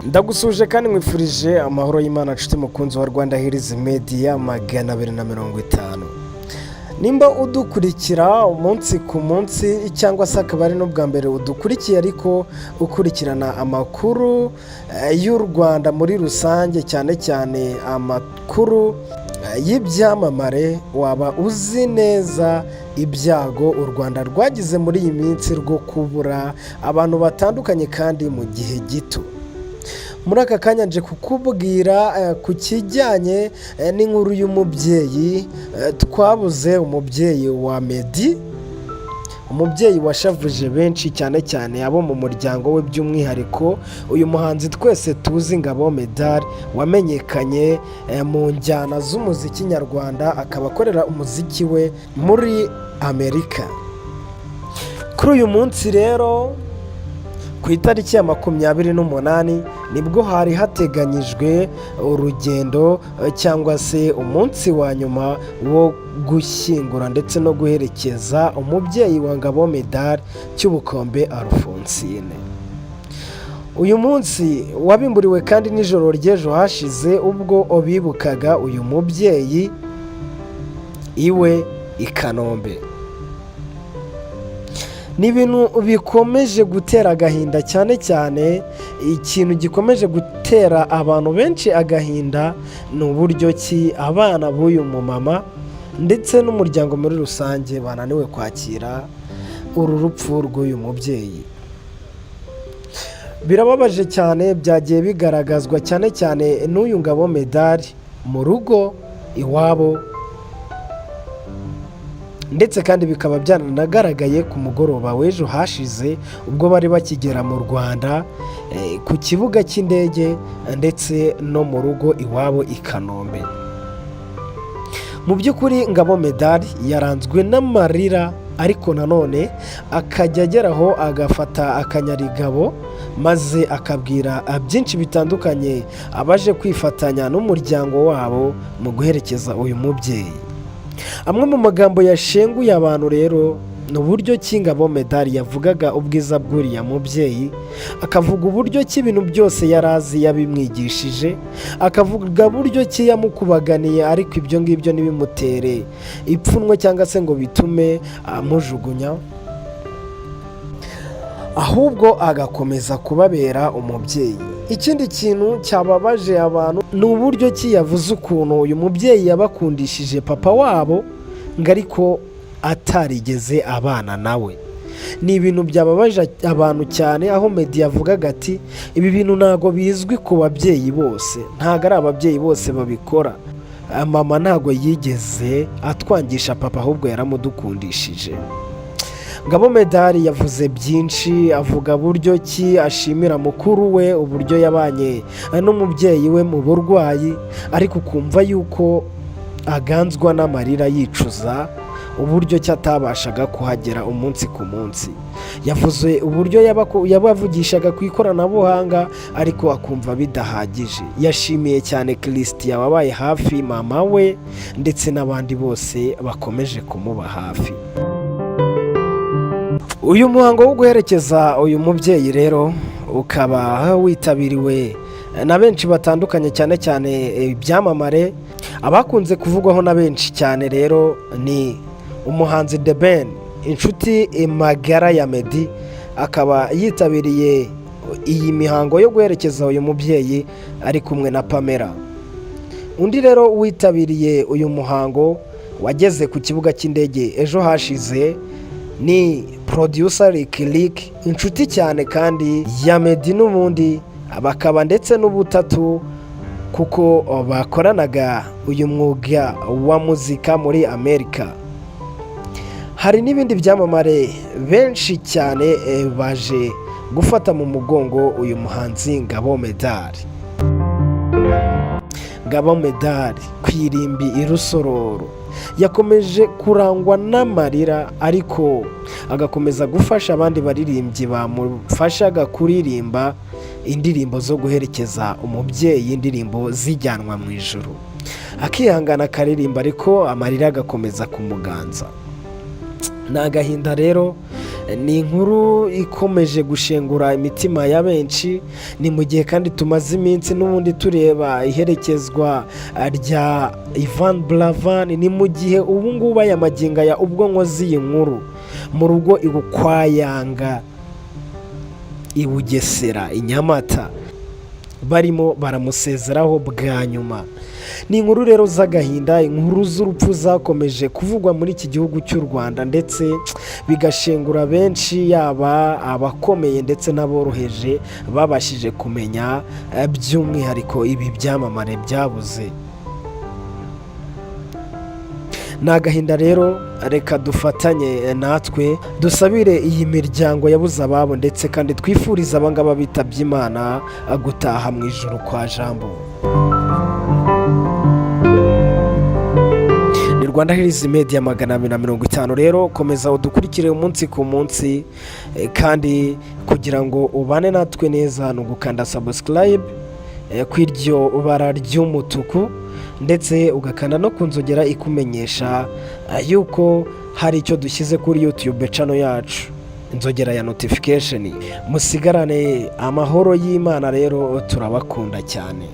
Ndagusuje kandi nkwifurije amahoro y'Imana, nshuti mukunzi wa Rwanda Hills Media 250. Nimba udukurikira umunsi ku munsi, cyangwa se akaba ari n'ubwa mbere udukurikiye ariko ukurikirana amakuru y'u Rwanda muri rusange, cyane cyane amakuru y'ibyamamare, waba uzi neza ibyago u Rwanda rwagize muri iyi minsi rwo kubura abantu batandukanye kandi mu gihe gito. Muri aka kanya nje kukubwira ku kijyanye n'inkuru y'umubyeyi twabuze, umubyeyi wa Meddy, umubyeyi washavuje benshi, cyane cyane abo mu muryango we, by'umwihariko uyu muhanzi twese tuzi Ngabo Medard, wamenyekanye mu njyana z'umuziki nyarwanda, akaba akorera umuziki we muri Amerika. Kuri uyu munsi rero, ku itariki ya 28, nibwo hari hateganyijwe urugendo cyangwa se umunsi wa nyuma wo gushyingura ndetse no guherekeza umubyeyi wa Ngabo Medard, Cyubukombe Alphonsine. Uyu munsi wabimburiwe kandi n'ijoro ry'ejo hashize, ubwo bibukaga uyu mubyeyi iwe i Kanombe. Ni ibintu bikomeje gutera agahinda cyane cyane. Ikintu gikomeje gutera abantu benshi agahinda ni uburyo ki abana b'uyu mumama ndetse n'umuryango muri rusange bananiwe kwakira uru rupfu rw'uyu mubyeyi. Birababaje cyane, byagiye bigaragazwa cyane cyane n'uyu Ngabo Medard mu rugo iwabo, ndetse kandi bikaba byaranagaragaye ku mugoroba w'ejo hashize, ubwo bari bakigera mu Rwanda ku kibuga cy'indege ndetse no mu rugo iwabo i Kanombe. Mu by'ukuri Ngabo Medard yaranzwe n'amarira, ariko nanone akajya ageraho agafata akanyarigabo, maze akabwira byinshi bitandukanye abaje kwifatanya n'umuryango wabo mu guherekeza uyu mubyeyi. Amwe mu magambo yashenguye abantu rero ni uburyo ki Ngabo Medard yavugaga ubwiza bw'uriya mubyeyi, akavuga uburyo ki ibintu byose yari azi yabimwigishije, akavuga uburyo ki yamukubaganiye, ariko ibyo ngibyo ntibimutere ipfunwe cyangwa se ngo bitume amujugunya, ahubwo agakomeza kubabera umubyeyi. Ikindi kintu cyababaje abantu ni uburyo ki yavuze ukuntu uyu mubyeyi yabakundishije papa wabo, ngo ariko atarigeze abana nawe. Ni ibintu byababaje abantu cyane, aho Meddy yavugaga ati: "Ibi bintu ntabwo bizwi ku babyeyi bose, ntabwo ari ababyeyi bose babikora. Mama ntabwo yigeze atwangisha papa, ahubwo yaramudukundishije." Ngabo Medard yavuze byinshi, avuga buryo ki ashimira mukuru we uburyo yabanye n'umubyeyi we mu burwayi, ariko ukumva yuko aganzwa n'amarira, yicuza uburyo ki atabashaga kuhagera umunsi ku munsi. Yavuze uburyo yabavugishaga ku ikoranabuhanga, ariko akumva bidahagije. Yashimiye cyane Christian wabaye hafi mama we, ndetse n'abandi bose bakomeje kumuba hafi. Uyu muhango wo guherekeza uyu mubyeyi rero ukaba witabiriwe na benshi batandukanye, cyane cyane ibyamamare. Abakunze kuvugwaho na benshi cyane rero ni umuhanzi The Ben, inshuti magara ya Meddy, akaba yitabiriye iyi mihango yo guherekeza uyu mubyeyi ari kumwe na Pamela. Undi rero witabiriye uyu muhango, wageze ku kibuga cy'indege ejo hashize, ni producer Lick Lick, inshuti cyane kandi ya Meddy n'ubundi, bakaba ndetse n'ubutatu kuko bakoranaga uyu mwuga wa muzika muri Amerika. Hari n'ibindi byamamare benshi cyane baje gufata mu mugongo uyu muhanzi Ngabo Medard. Ngabo Medard ku irimbi i Rusororo yakomeje kurangwa n'amarira, ariko agakomeza gufasha abandi baririmbyi bamufashaga kuririmba indirimbo zo guherekeza umubyeyi, indirimbo zijyanwa mu ijoro, akihangana akaririmba, ariko amarira agakomeza kumuganza. Ni agahinda rero, ni inkuru ikomeje gushengura imitima ya benshi. Ni mu gihe kandi tumaze iminsi n'ubundi tureba iherekezwa rya Yvan Buravan. Ni mu gihe ubu ngubu aya magingo aya, ubwo nkoze iyi nkuru, mu rugo kwa Yanga i Bugesera, i Nyamata, barimo baramusezeraho bwa nyuma. Ni inkuru rero z'agahinda, inkuru z'urupfu zakomeje kuvugwa muri iki gihugu cy'u Rwanda, ndetse bigashengura benshi, yaba abakomeye ndetse n'aboroheje babashije kumenya by'umwihariko ibi byamamare byabuze. Ni agahinda rero. Reka dufatanye natwe dusabire iyi miryango yabuze ababo, ndetse kandi twifurize abangaba bitabye Imana gutaha mu ijuru kwa Jambo. Ni Rwanda Hills Media 250. Rero komeza udukurikire umunsi ku munsi, kandi kugira ngo ubane natwe neza ni ugukanda subscribe ku iryo bara ry'umutuku, ndetse ugakanda no ku nzogera ikumenyesha yuko hari icyo dushyize kuri YouTube channel yacu, inzogera ya notification. Musigarane amahoro y'Imana rero, turabakunda cyane.